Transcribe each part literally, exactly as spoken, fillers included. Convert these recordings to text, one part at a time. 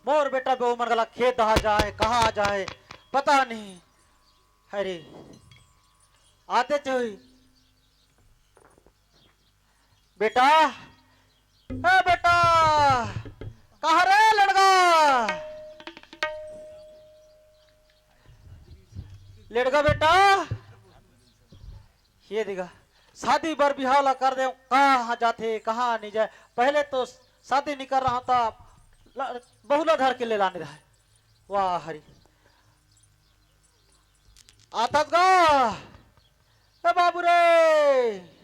मोर बेटा बहू मन गला खेत आ जाए, कहाँ आ जाए, पता नहीं। अरे, आते थे हुई। बेटा, ए बेटा, कहाँ रे लड़का? लड़का बेटा, ये देखा, शादी बर बिहाव ला कर दे, कहाँ जाथे, कहाँ नहीं जाए। पहले तो शादी नहीं कर रहा था, ल-, बहू ला धर के ले लाने रहा है। वाह हरी, आतात गा, ए बाबू रे।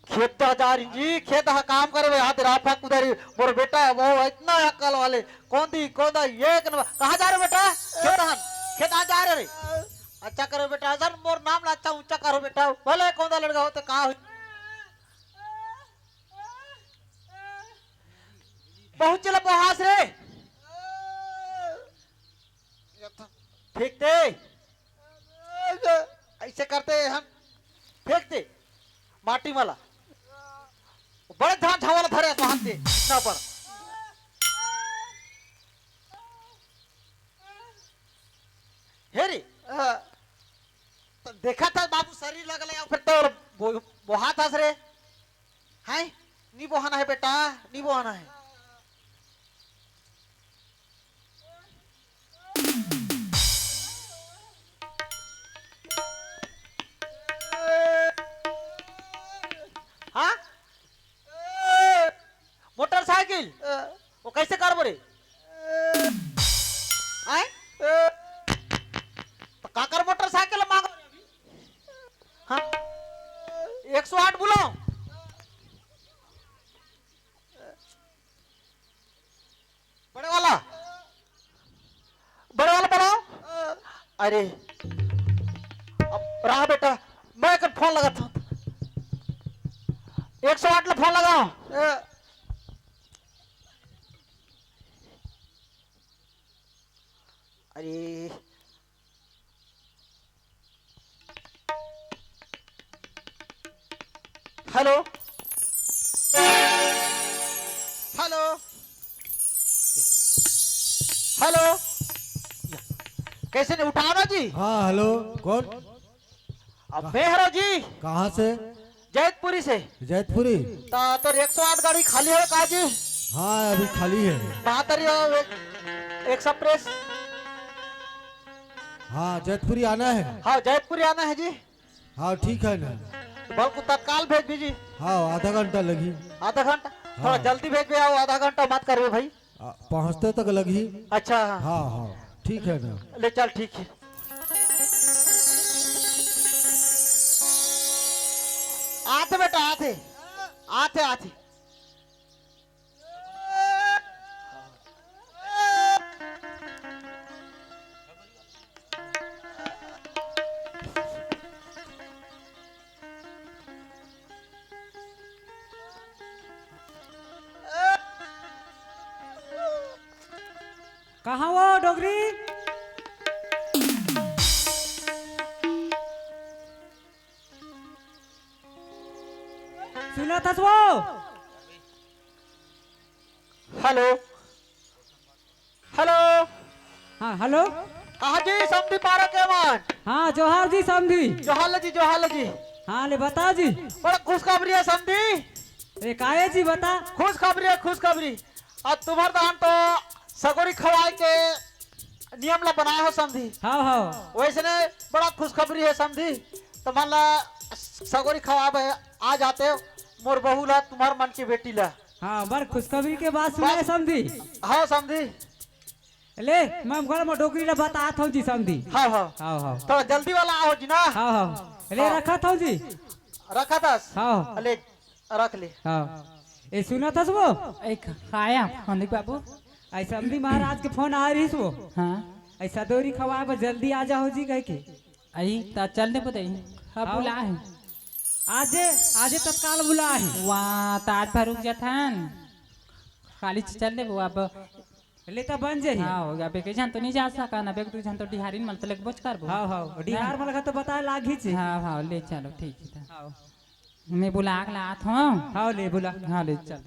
खेत जा रही जी, खेत हा काम करे, हाथ राफा कुदारी। मोर बेटा वो इतना अक्कल वाले, कौन दी कौन दा, एक नंबर। कहाँ जा रहे बेटा? खेत हन, खेत आ जा रहे रे। अच्छा करो बेटा, सर मोर नाम ला अच्छा ऊंचा करो बेटा। भले कौन दा लड़का हो तो का हो? बहुत चला बहास रे। फेंकते, ऐसे करते हम, फेंकते माटी वाला। बड़े धान झावाला धरे तो हाथ दे, इतना बड़। हे रे, तो देखा था बाबू, शरीर लगल है, फिर तो बो-, बोहात हस रे। हैं? नी बोहाना है बेटा, नी बोहाना है। हाँ? मोटरसाइकिल? वो कैसे करबो रे? आय? तो काकर मोटरसाइकिल मांगो रे अभी? हाँ? एक सौ आठ बुलाओ। बड़े वाला, बड़े वाला बड़े। अरे, अब रहा बेटा, मैं एक फोन लगा था, एक सौ आठ ला फोन लगाओ। अरे, हेलो, हेलो, हेलो, कैसे नहीं उठाना जी? हाँ, हेलो, कौन? अब मैं हरो जी। कहाँ से? जैतपुरी से। जैतपुरी? ता तोर एक सौ आठ गाड़ी खाली है का जी? हाँ, अभी खाली है। बहत्तर एक, एक सौ प्रेस। हाँ, जैतपुरी आना है। हाँ, जैतपुरी आना है जी। हाँ, ठीक है ना। तो बल्कु तत्काल भेज दीजिए। हाँ, आधा घंटा लगी। आधा घंटा? थोड़ा हाँ। जल्दी भेज दे, आओ, आधा घंटा मत करिए भाई। आ, पहुँचते तक लगी। अच्छा। हाँ, हाँ, ठीक है ना। ले चल, ठीक है। आते बेटा, आते, आते, आते। कहाँ वो डोगरी? सुनत हस वो? Hello, hello. हाँ, हेलो। कहाँ जी समधी पारा के मन? हाँ, जोहार जी समधी। जोहार जी, जोहार जी। हाँ, ले बता जी। बड़ा खुशखबरी है समधी। ए, काहे जी बता? खुशखबरी है, खुशखबरी। आज तुम्हार दान तो सगोरी खवाए के नियम ला बनाए हो समधी। हाँ, हाँ। वैसने बड़ा खुशखबरी है समधी। तो मन ला सगोरी खवाए बर आ जाते मोर बहू ला, तुम्हर मन के बेटी ला। हाँ, बड़ खुशखबरी के बात सुनाए बस। समधी। हाँ समधी। ले, मैं घर में डोकरी ला बतात हूँ जी समधी। हाँ, हाँ। हाँ, हाँ। थोड़ा जल्दी वाला आओ जी ना। हाँ, हाँ। ले, हाँ। रखत हूँ जी। रखत हस? हाँ। ले, रख ले। हाँ। ए, सुनत हस वो? ए, खाया, हानिक बाबू। आई समधी महाराज के फोन आ रहिस वो। हाँ। आई सगोरी खवाए बर जल्दी आ जाओ जी कह के। आई, त चल दे पुतई। हाँ, हाँ। बुला है। आजे, आजे तत्काल बुला है। वाह, त आज भर रुक जाथन। खाली चल दे वो अब। ले त बन जाही। हाँ, हो गया। बेके जान तो नहीं जा सका ना, बेक तू जान तो डिहारिन मल तलक बोच करबो। हाँ, हाँ, डिहार ना। मल का तो बताए लाग ही छे। हाँ, हाँ, ले चलो, ठीक है। हाँ। मैं बुला के लात हूँ। हाँ, ले बुला। हाँ, ले चल।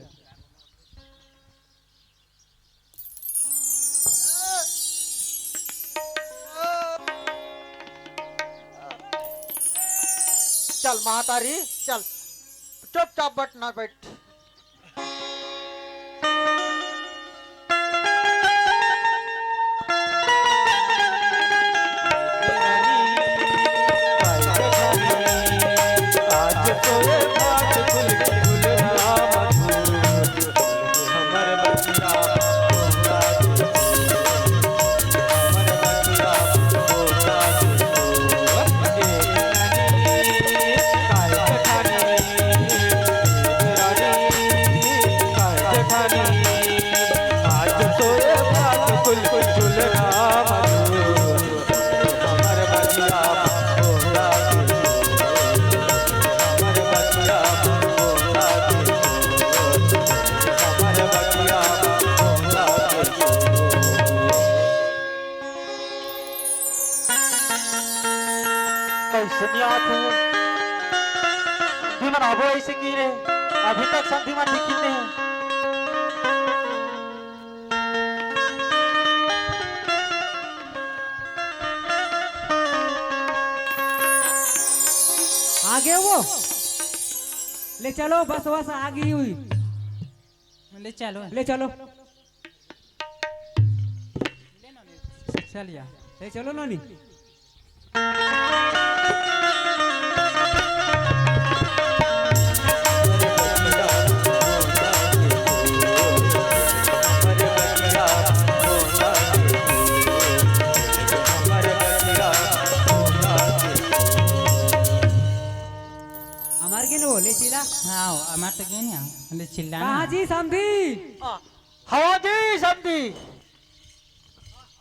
चल महतारी, चल, चुपचाप बट ना बैठ। कैसे नहीं आत हे? समधी मन आबो ऐसे की रे, अभी तक समधी मन दिखिन नहीं। आगे वो। ले चलो, बस, बस, आगे ही हुई। ले चलो। ले चलो। चलिया। ले चलो नोनी। हमार के नो ले चिल्ला। हाँ, हमार तो के नहीं, ले चिल्ला ना। कहाँ जी समधी? हाँ जी समधी।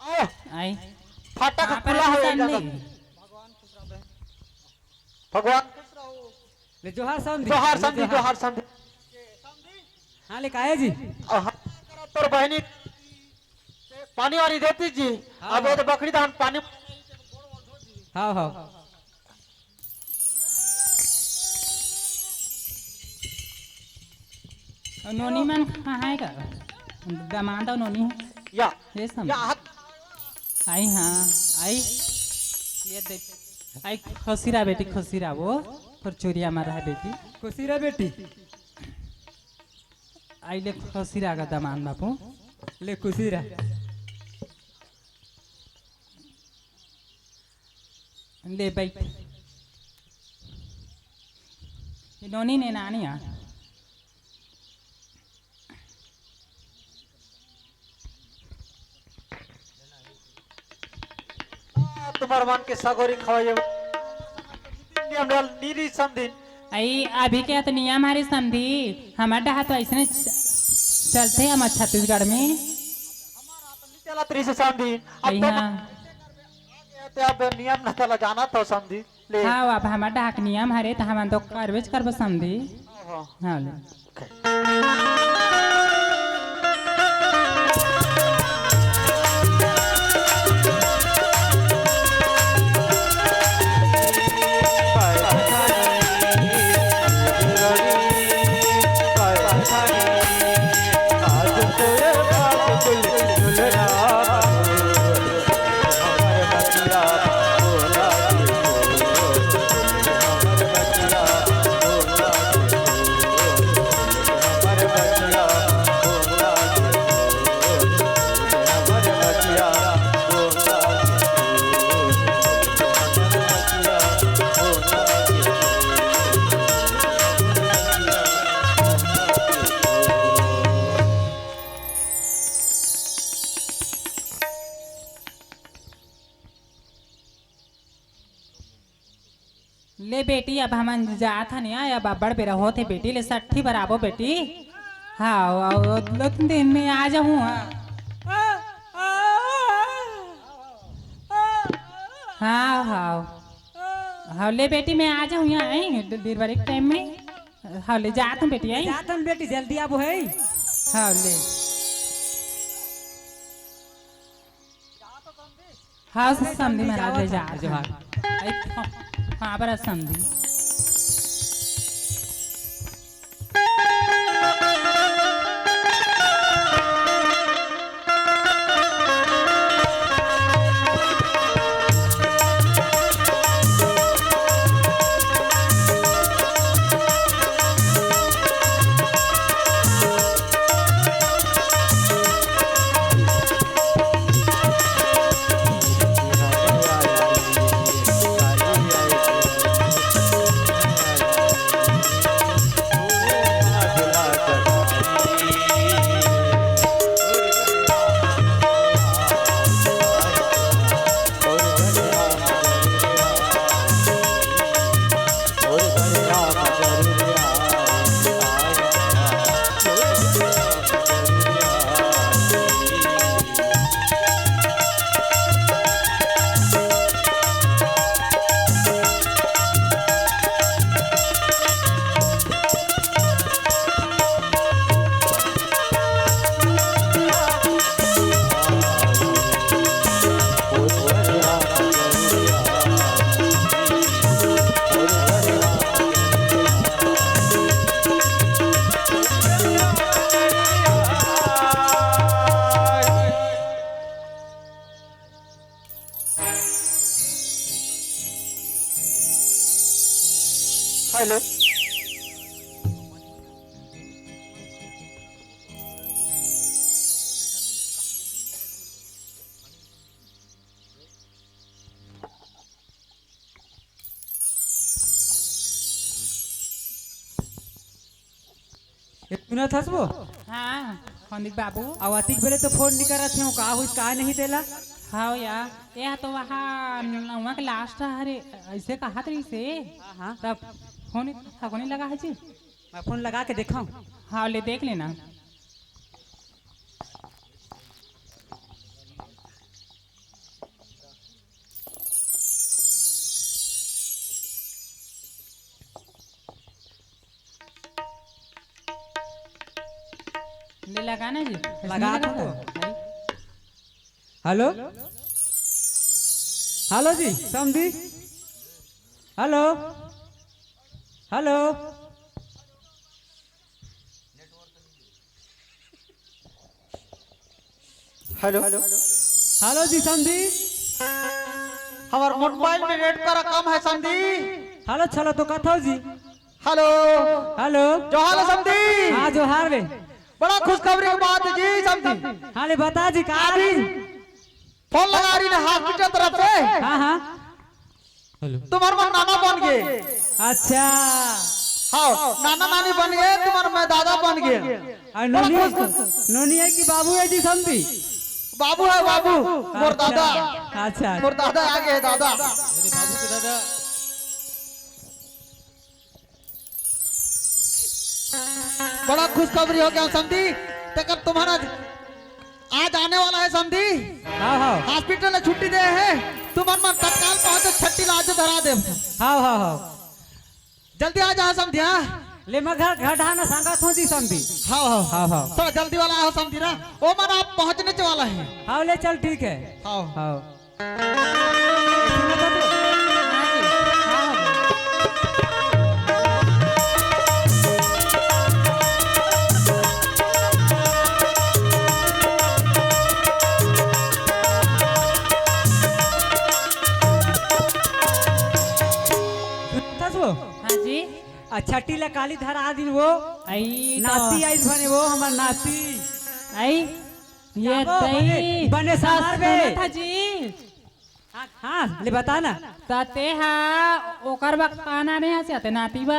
आओ। आई। फाटक खुला हो जाएगा। भगवान खुश रहो। ले जोहार समधी। जोहार समधी, जोहार। जोहार समधी। हाँ, ले काहे जी? अ, हाँ, तोर बहिनी पानी वानी देती जी। हाँ, अब ये हाँ। तो बकरी धान पानी। हाँ, हाँ। अउ नोनी मन कहाँ हे का? दमांद अउ नोनी। या। ये समधी। या हाथ। आई हाँ, आई। ये देख। आई खुशी रहा बेटी, खुशी रहा वो। तोर चोरिया मारा है बेटी। खुशी रहा बेटी। आई ले खुशी रहा का दमांद बापू। ले खुशी रहा। ले बैठ। ये नोनी ने नानी आ। तुम्हर मन के सगोरी खवाइए। नियम डाल नीरी समधिन। आई अभी के तो नियम हरे समधी, हमर डहा तो ऐसने च-, चलथे हमर छत्तीसगढ़ में। चलत रहिसे समधिन। अब अई तो हाँ। ते अब नियम न तला जाना तो समधी। ले। हाँ, अब हमर डहा के नियम हरे, त हमन तो करबेच करबो समधी। हाँ, हाँ। हाँ, ले। ले बेटी, अब हमन जात हन या, अब अब्बड़ बेरा होत हे बेटी, ले सट्ठी बर आबो बेटी। हाँ, अउ दो तीन दिन में आ जाहूँ। हाँ, हाँ, हाँ, हाँ, ले बेटी, मैं आ जाहूँ या, आई, डिलीवरी के टाइम में। हाँ, ले जात हूँ बेटी, आई। जात हन बेटी, जल्दी आबो है। हाँ, ले। हाँ, समधी महाराज, ले जात हन। जोहार। आई, हाँ, बड़ा समधी। हेलो। ए, सुनत हस वो? हाँ, खंडित बाबू। अउ अतिक बेले तो फोन नइ करत हे, का होइस, का नहीं तेला? हाँ या, ये तो वहाँ नौवा के लास्ट हरे, ऐसे कहत रहिस हे। हाँ, हाँ। तब फोन, फोन लगा है जी? मैं फोन लगा के देखा हूँ। हाँ, ले देख लेना। ले लगा ना जी। लगा तो। हेलो, हेलो जी, समधी। Hello, hello. हेलो। हेलो जी समधी। हमर मोबाइल में नेट करा कम है समधी। हेलो, चलो तो कथो जी। हेलो। हेलो। जोहार ले समधी। हाँ, जोहार ले। बड़ा खुशखबरी की बात है जी समधी। हाँ, ले बता जी, का अभी जी? फोन लगा रही ना हॉस्पिटल तरफ से। हाँ, हाँ। हेलो। तुम्हर मन नाना बन गे। अच्छा। हाँ, नाना नानी बन गे, तुम्हर मैं दादा बन गे। अउ बड़ा नोनी, खुश, खुश। नोनी है कि बाबू है जी समधी? बाबू है, बाबू। मोर अच्छा। दादा। अच्छा। मोर दादा आगे है, दादा। मेरे बाबू के दादा। बड़ा खुशखबरी हो गया समधी, तेकर तुम्हर आज आने वाला है समधी। हाँ, हाँ। हॉस्पिटल में छुट्टी दे है, तुम्हर मन तत्काल पहुंचो, छट्टी ला आज धरा दे। हाँ, हाँ, हाँ। जल्दी आ जाओ समधी, हाँ। ले मैं घर, घर ढाना संगत हूँ जी समधी। हाँ, हाँ। हाँ, हाँ। थोड़ा जल्दी वाला आओ समधी ना, ओ मन आप पहुंचने च वाला है। हाँ, ले चल, ठीक है। हाँ। हाँ। सुनथस वो? हाँ जी। आ छट्टी ला काली धरा दिन वो। आई तो नाती आइस बने वो, हमर नाती। आई, ये आबो, दई बने, बने सास संभार बे। सुनत हा जी। हाँ, हाँ, ले बता ना। त तेहा ओकर बक पाना नहीं हंसे, ते नाती बा।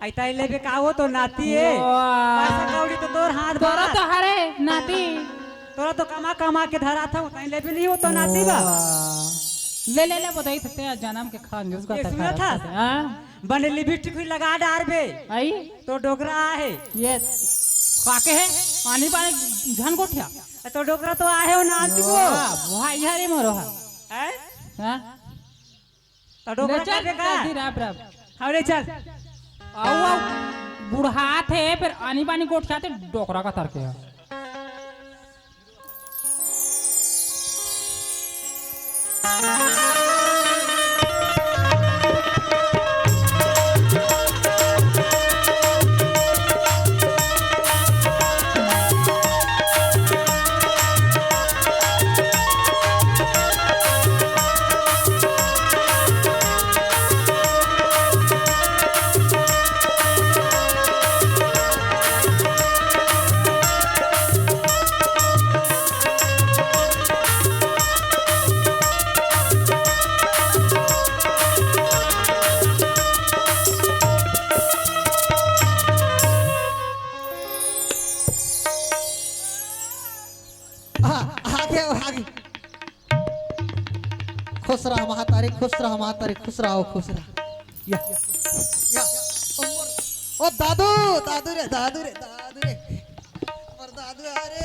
आई ताई लेबे का वो तो नाती है। वाह। पैसा कौड़ी तो तोर हाथ तोरा बा। तो हरे नाती। तोरा तो कमा कमा के धरा था, ताई लेबे नहीं वो तो नाती बा। वाह। ले, ले, ले, बताई सकते हैं, जन्म के खान जूस का ये तक सुना खा था? सकते हैं। हाँ। बने लिपस्टिक भी लगा डार बे। आई? तो डोकरा आहे। ये काके है? पानी, पानी झन गोठिया। तो डोकरा तो आहे हो ना चुको। वाह, वाह, यार, ये मोरो है। हैं? हाँ? तो डोकरा ले चल, का बेकार? जल्दी राप, राप। हाँ, ले चल। आओ, आओ। बुढ़ात है, फिर आनी पानी गोठियाते डोकरा का तरके है। आ, आगे, आगे। खुश रहा महतारी, खुश रहा महतारी, खुश रहा, खुश रहा। या, या। ओ दादू, दादू रे, दादू रे, दादू रे। अरे दादू, अरे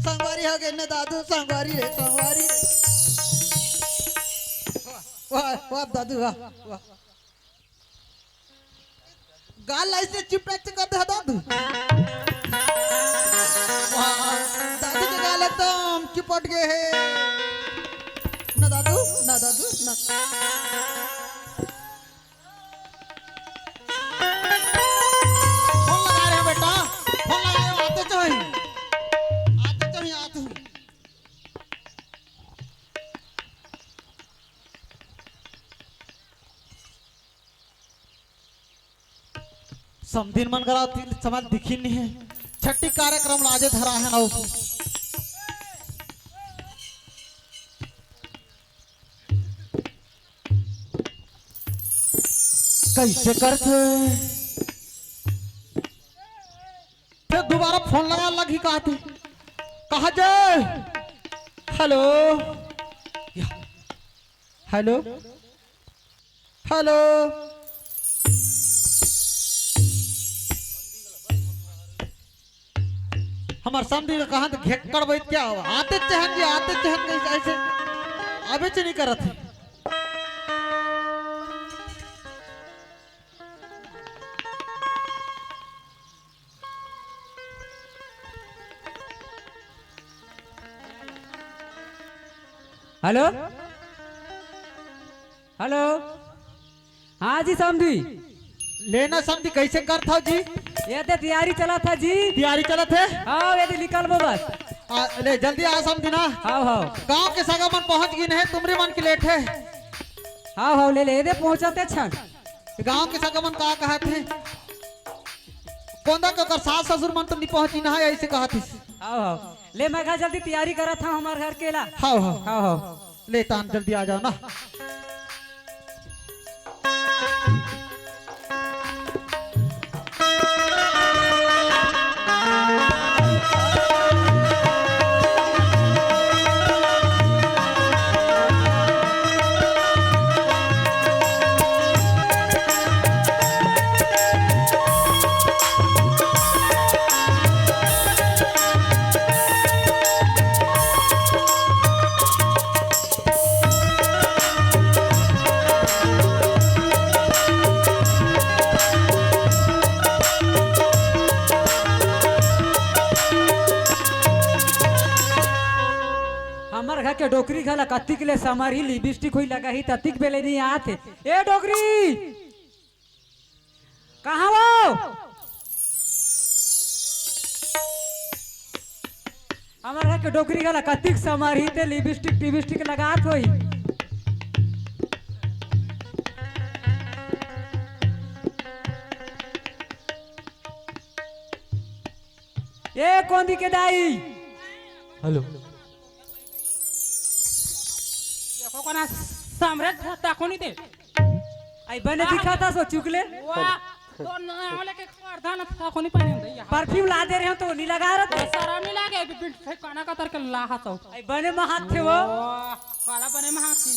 संगवारी हो गए ने दादू, संगवारी रे, संगवारी रे। वाह, वाह, वाह दादू, वाह, वाह। गाल ऐसे चिपट के कर दे दादू। वाह, दादू के गाल एकदम चिपट गए है। ना दादू, ना दादू, ना। फोन लगा रहे हो बेटा, फोन लगा रहे हो, आते तो ही, आते तो ही, आते ही। समधिन मन करा तिल समाज दिखिन नहीं है। छठी कार्यक्रम लाजे धरा है ना। कैसे करथे? फिर दोबारा फोन लगा लगी कहते। कहा जाए? हेलो। या। हेलो। हेलो। हमार समधी का कहा तो घेक्कड़ बैठ क्या हुआ? आते चहन जी, आते चहन कैसे ऐसे? अबे च नहीं करत है। Hello, hello. हाँ जी समधी। लेना समधी, कैसे करत हव जी? ये दे तैयारी चलत हे जी। तैयारी चलत हे? हाँ, ये दे निकलबो बस। आ, ले जल्दी आ समधी ना। हाँ, हाँ। गांव के सगा मन पहुंच गिन हे, तुमरे मन के लेट हे। हाँ, हाँ, ले ले, ये दे पहुंचत हे छन। गांव के सगा मन का कहत हे? कोंदा के ओकर सास ससुर मन तो नी पहुंचिन हे, ऐसे कहत हे। हाँ, हाँ। ले मैं घर जल्दी तैयारी करत हंव हमर घर के ला। हाँ, हाँ। हाँ, हाँ। ले तान जल्दी आ जाव ना। हमर घर के डोकरी घला कतिक ले समरही, लिपस्टिक होई लगाही, ततिक बेले नी आत हे। ए डोकरी, कहाँ वो? हमर घर के डोकरी घला कतिक समरही ते लिपस्टिक टिपस्टिक लगात होई। ए कोंदी के दाई। हेलो। देखो कोना सामरे ताको नी ते। आई बने दिखात हस ओ चुकले। वाह, तो नाम लेके खबर धान ताको नी पानी होता है। परफ्यूम ला दे रहे हो तो नी लगा रहे तो। सारा मिला के बिन ठिकाना का तरके लाहा तो। आई बने महात थे वो। वाह, काला बने महात थी।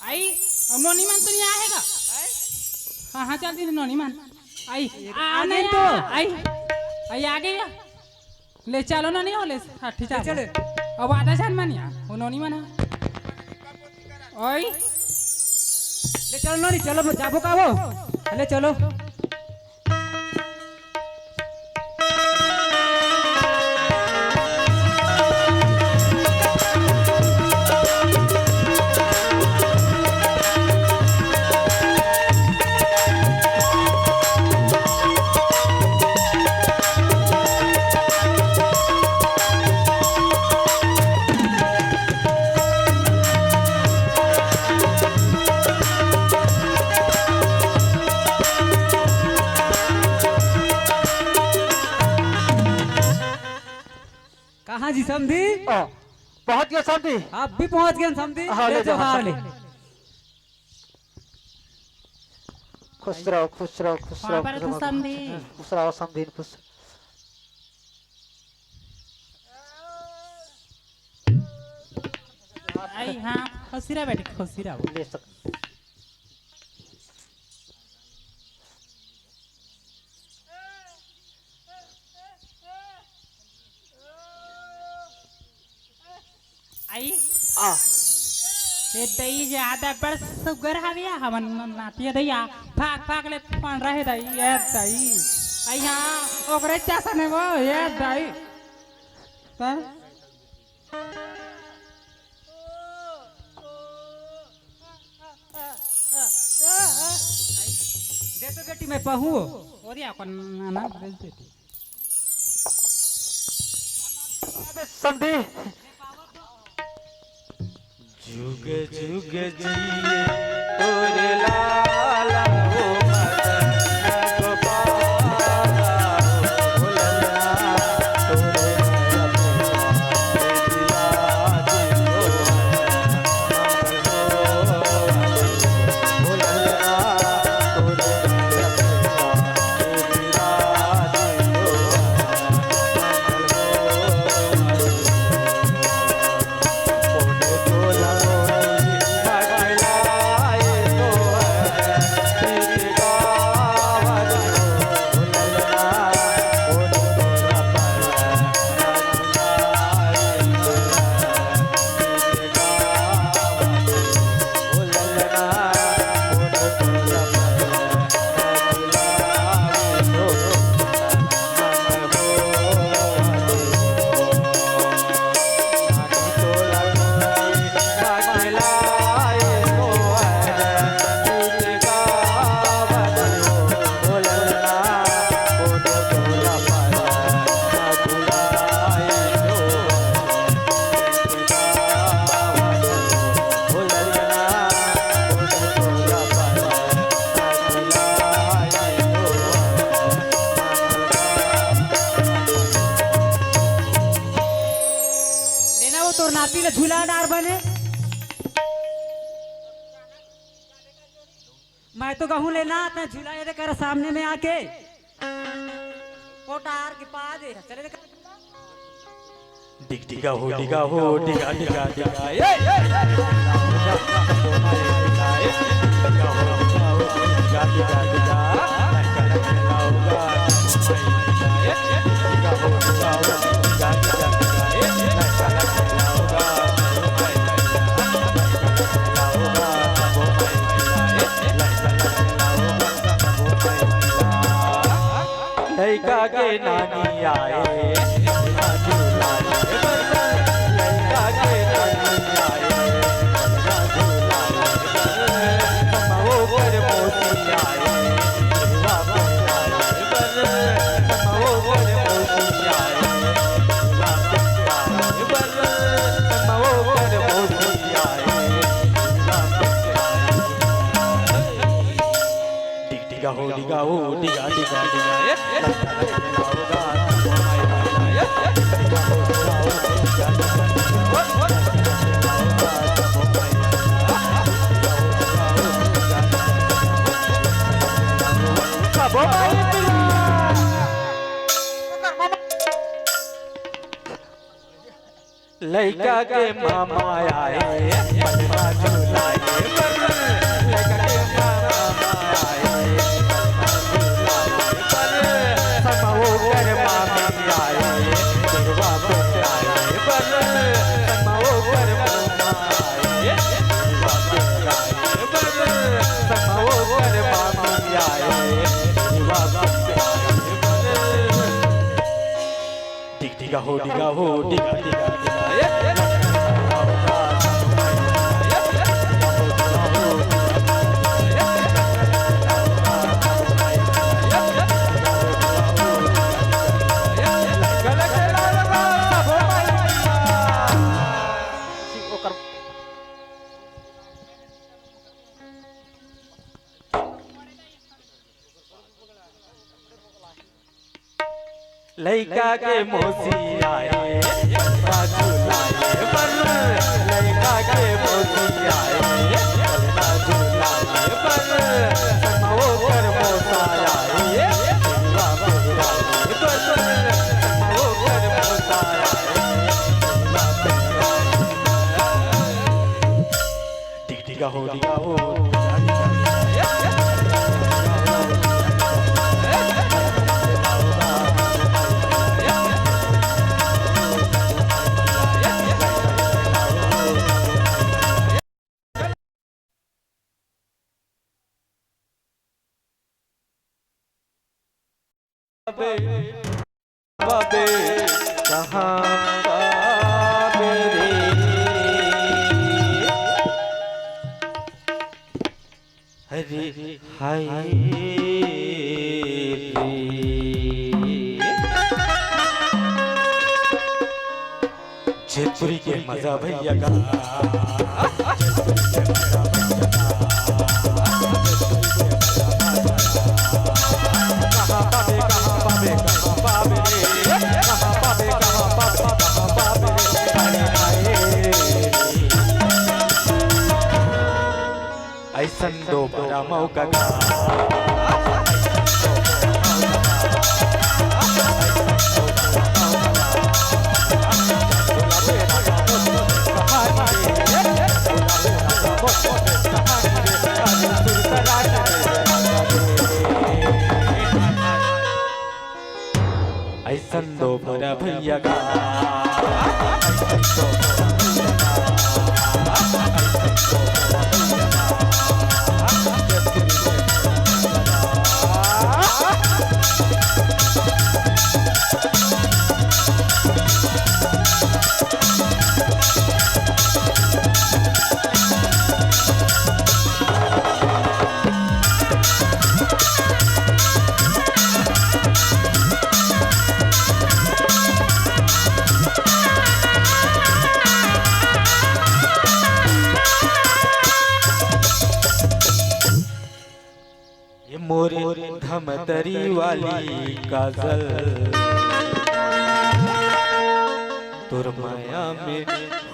आई, अब नोनी मन तो नहीं आएगा। हाँ, हाँ, चल दी नोनी मन। आई, आ, आ नहीं गई आ, तो। आई, आई, आ गई। ले चलो ना, नहीं हो ले, हाँ, ठीक है। चले। अब आधा झन मन या, वो नोनी मन है। ओए। ले चलो नोनी, चलो, जाबो का वो? ले चलो। कहाँ जी समधी? ओ, पहुँच गए समधी। आप भी पहुँच गए समधी? हाँ, ले ले जाओ, जाओ, हाँ, हाँ। ले। खुश रहो, खुश रहो, खुश रहो, खुश रहो, खुश रहो, खुश रहो, समधी। खुश रहो, समधी, खुश। आई, हाँ, खुशी रह बेटी, खुशी रहो। ले सक- आई। आ। ए दई जादा बड़ सुगर हवे हमन नातिया दई आ। फाक फाक ले फन रहे दई, ए दई। आई हाँ, ओकरे जैसा नहीं वो, ए दई। त? दे तो बेटी मैं पहूँ। ओरिया अपन नाना, दे बेटी। समधी। जुग जुग जिए तोरे लाला हो मदन गोपाला हो भोलना तोरे लेना वो तोर नाती ला झूला डार बने। मैं तो कहूँ लेना, तैं झूला ये दे कर सामने में आके। कोटार के पा दे, चले दे कर। डिग डिगा हो, डिगा हो, डिगा, डिगा, डिगा, ए, ए, ए। लइका के नानी आए, झूला ले बर, लइका के नानी आए, झूला ले बर, हम ओकर मौसी आए, झूला ले बर, हम ओकर मौसी आए, झूला ले बर, हम ओकर मौसी आए, झूला ले बर। डिग डिगा हो, डिगा हो, डिगा, डिगा, डिगा, ए, ए, लइका के मामा आए, पलना झुलाए बर। लइका के मामा आए, पलना झुलाए बर। संग म ओकर मामी आए, दुर्गा पुजाए बर। संग म ओकर मामा आए, दुर्गा पुजाए बर। संग म ओकर मामी आए, दुर्गा पुजाए बर। डिग डिगा हो, डिगा हो, डिगा, डिगा, डिगा। लइका के मौसी आए, पलना झुलाए बर। लइका के मौसी आए, पलना झुलाए बर। संग म ओकर मौसा आए, दुर्गा पुजाए बर। संग म ओकर मौसा आए, दुर्गा पुजाए बर। डिग डिगा हो, डिगा हो। बाबे, कहाँ बाबे रे? हरे हाय रे। झिरपुरी के मजा भैया का। अइसन दो बड़ा मौका का। अइसन दो बड़ा भैया का। ये मोरे धमतरी वाली काजल, तोर माया में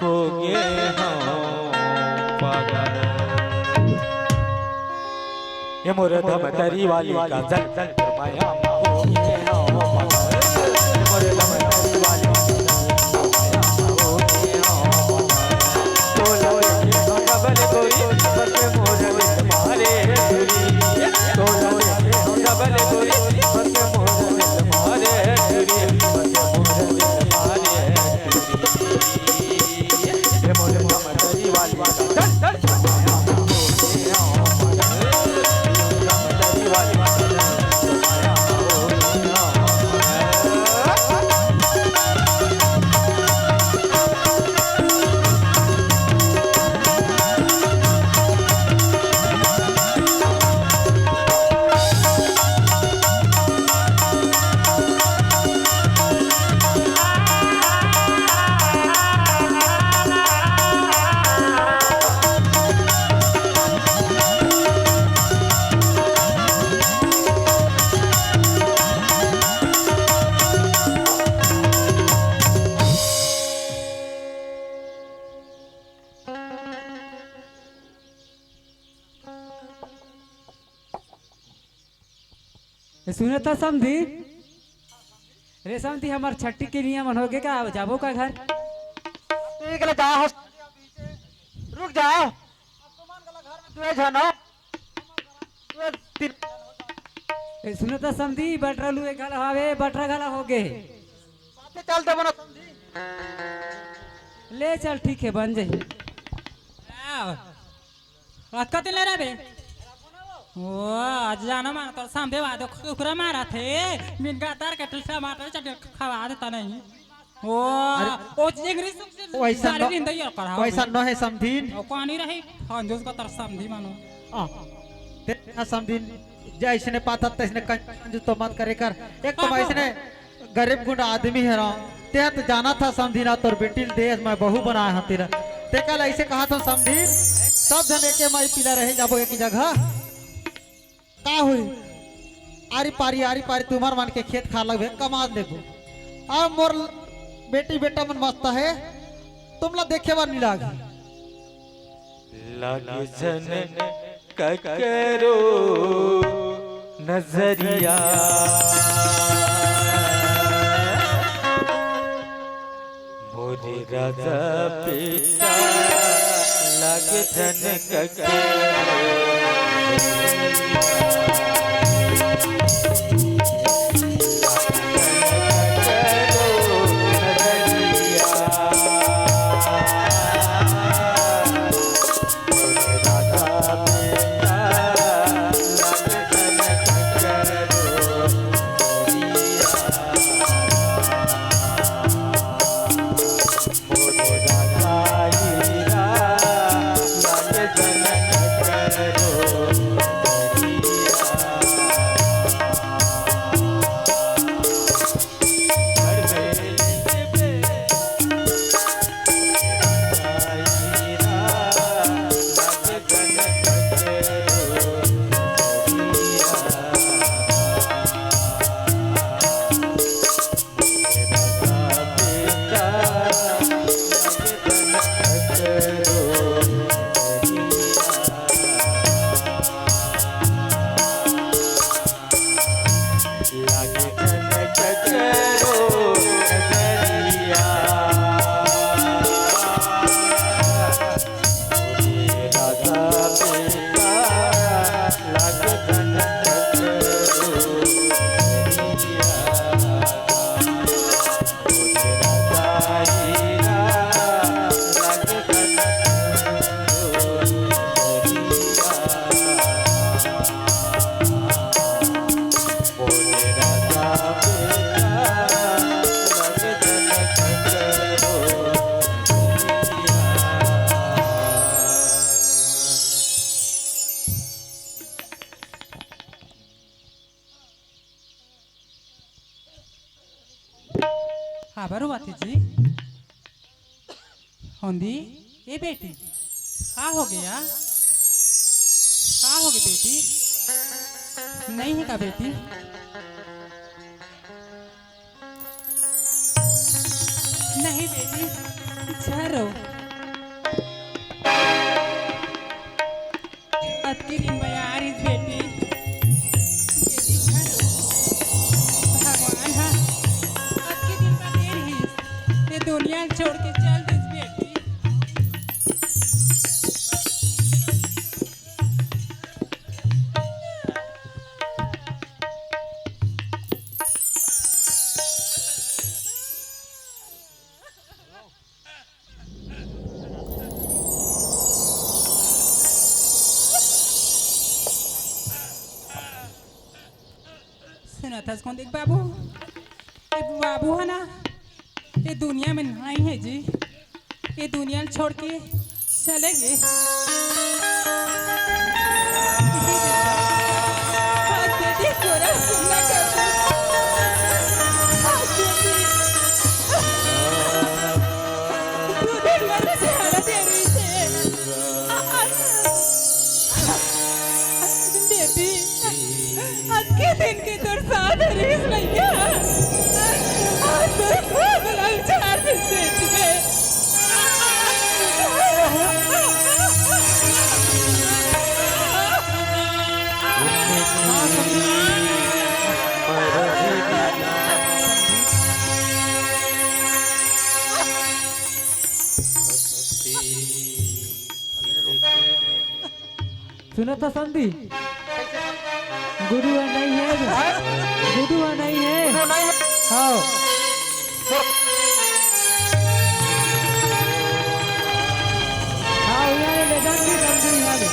हो गे हंव पागल। ये मोरे धमतरी वाली काजल, तोर माया में हो गे हंव पागल। ये मोरे धमतरी वाली काजल, तोर माया में हो गे हंव पागल। तोला देखे हंव डबल गोरी, बस मोर दिल मारे चुरी। तोला देखे हंव डबल गोरी, बस मोर दिल मारे चुरी, बस मोर दिल मारे चुरी। ये मोर धमतरी वाली, चल, चल। ए, सुनत ह समधी? रे समधी, हमर छट्ठी के नियमन होगे का? जाबो का घर? के लिए जा हो, रुक जा। अब तुमन के घर में दुए झन हो, दुए तीन। ए, सुनो तो समधी, बटरा लुए घला हवे, बटरा घला होगे। साथे चल देबो ना समधी। ले चल, ठीक है, बन जाही। आओ। अतका दिन ले रहिबे। ओ, आज जानो मार तोर समधी वादे कुकरा मारा थे। मिनगा तार के टमाटर चटनी खवा देता नहीं। ओ, अरे, ओ चिंगरी सुख वैसा सारी न-, दिन दैया कर, हाँ, वैसा भाई। न है समधीन। ओ, कोनी रही? कंजूस का तर समधी मानो। आ, ते ना समधीन, जैसने पाता तैसने कंजूस तो मत करे कर। एक तो हाँ, वैसने गरीब गुंडा आदमी है ना, ते तो जाना था समधीन, तोर बेटी ल देश में बहू बनाए हती ला। ते कल ऐसे कहा था समधीन, सब जन एके माई पीला रहे जाबो एक ही जगह। का होई? आरी पारी, आरी पारी तुम्हर मन के खेत खार लगबे, कमा लेबो। अब मोर बेटी बेटा मन मस्त है, तुमला देखे बर नी लागी। लागे झन ककरो नजरिया। मोरे राजा बेटा लागे झन ककरो। हाँ, बरो बात है जी। होंदी, ए बेटी, का हो गया? का हो गया बेटी? नहीं है का बेटी? नहीं बेटी, झरो। अतके दिन बयार इस बेटी, बेटी झरो। भगवान हा अतके दिन बयार इस, ये दुनिया छोड़ के चल दिस बेटी। सुनत हस कौन देख बाबू, ए बाबू है ना, ये दुनिया में नहीं है जी, ये दुनिया छोड़ के चले गए। आज बेटी तोरा सुनना कर दे। आज बेटी तू दिन मर से हालत है रही से। बेटी, अतके दिन के तोर साथ रहिस भैया। आज तोर खूब लाचार दिस बेटी। तो समधी। गुरु ह नहीं है। गुरु ह नहीं है। गुरु नहीं है। हाँ। हाँ, यहाँ ले, ले जान भी समधी यहाँ ले।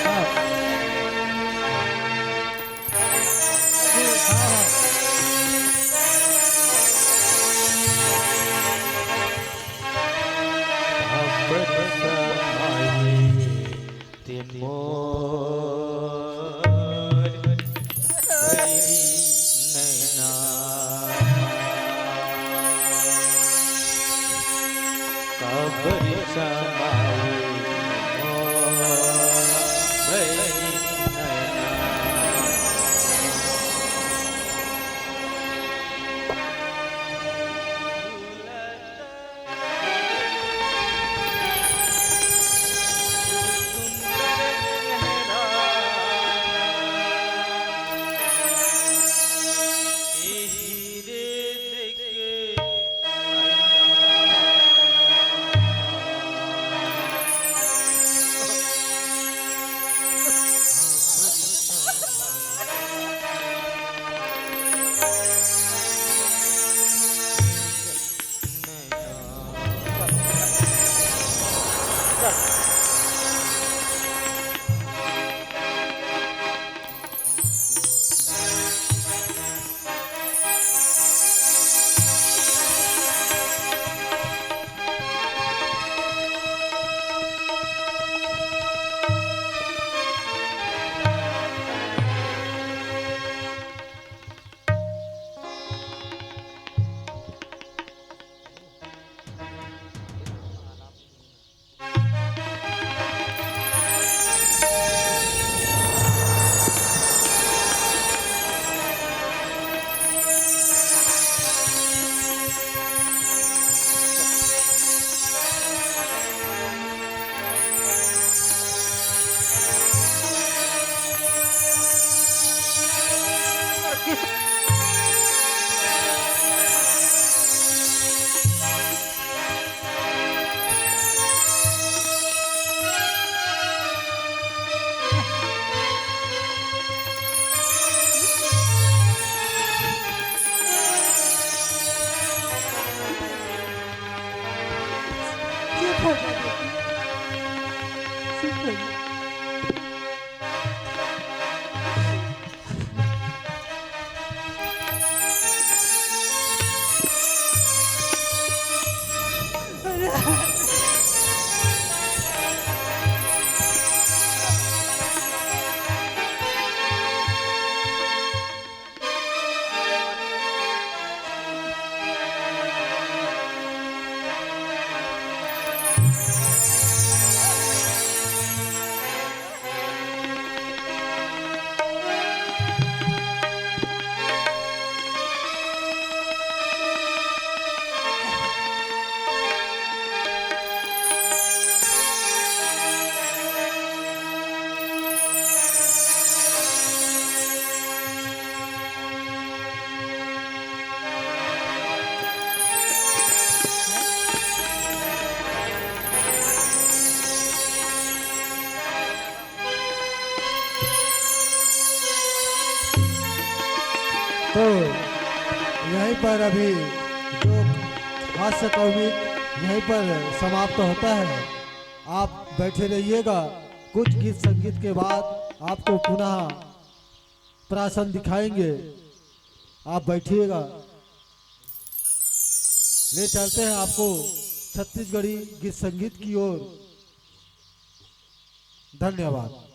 हाँ। हाँ, हाँ। खबर समाए ते मोर बैरी नैना। खबर समाए मोर बैरी नैना। चुप हो जा बेटी, चुप हो जा। तो यहीं पर अभी जो हास्य कॉमिक यहीं पर समाप्त होता है। आप बैठे रहिएगा, कुछ गीत संगीत के बाद आपको पुनः प्रासन दिखाएंगे। आप बैठिएगा, ले चलते हैं आपको छत्तीसगढ़ी गीत संगीत की ओर। धन्यवाद।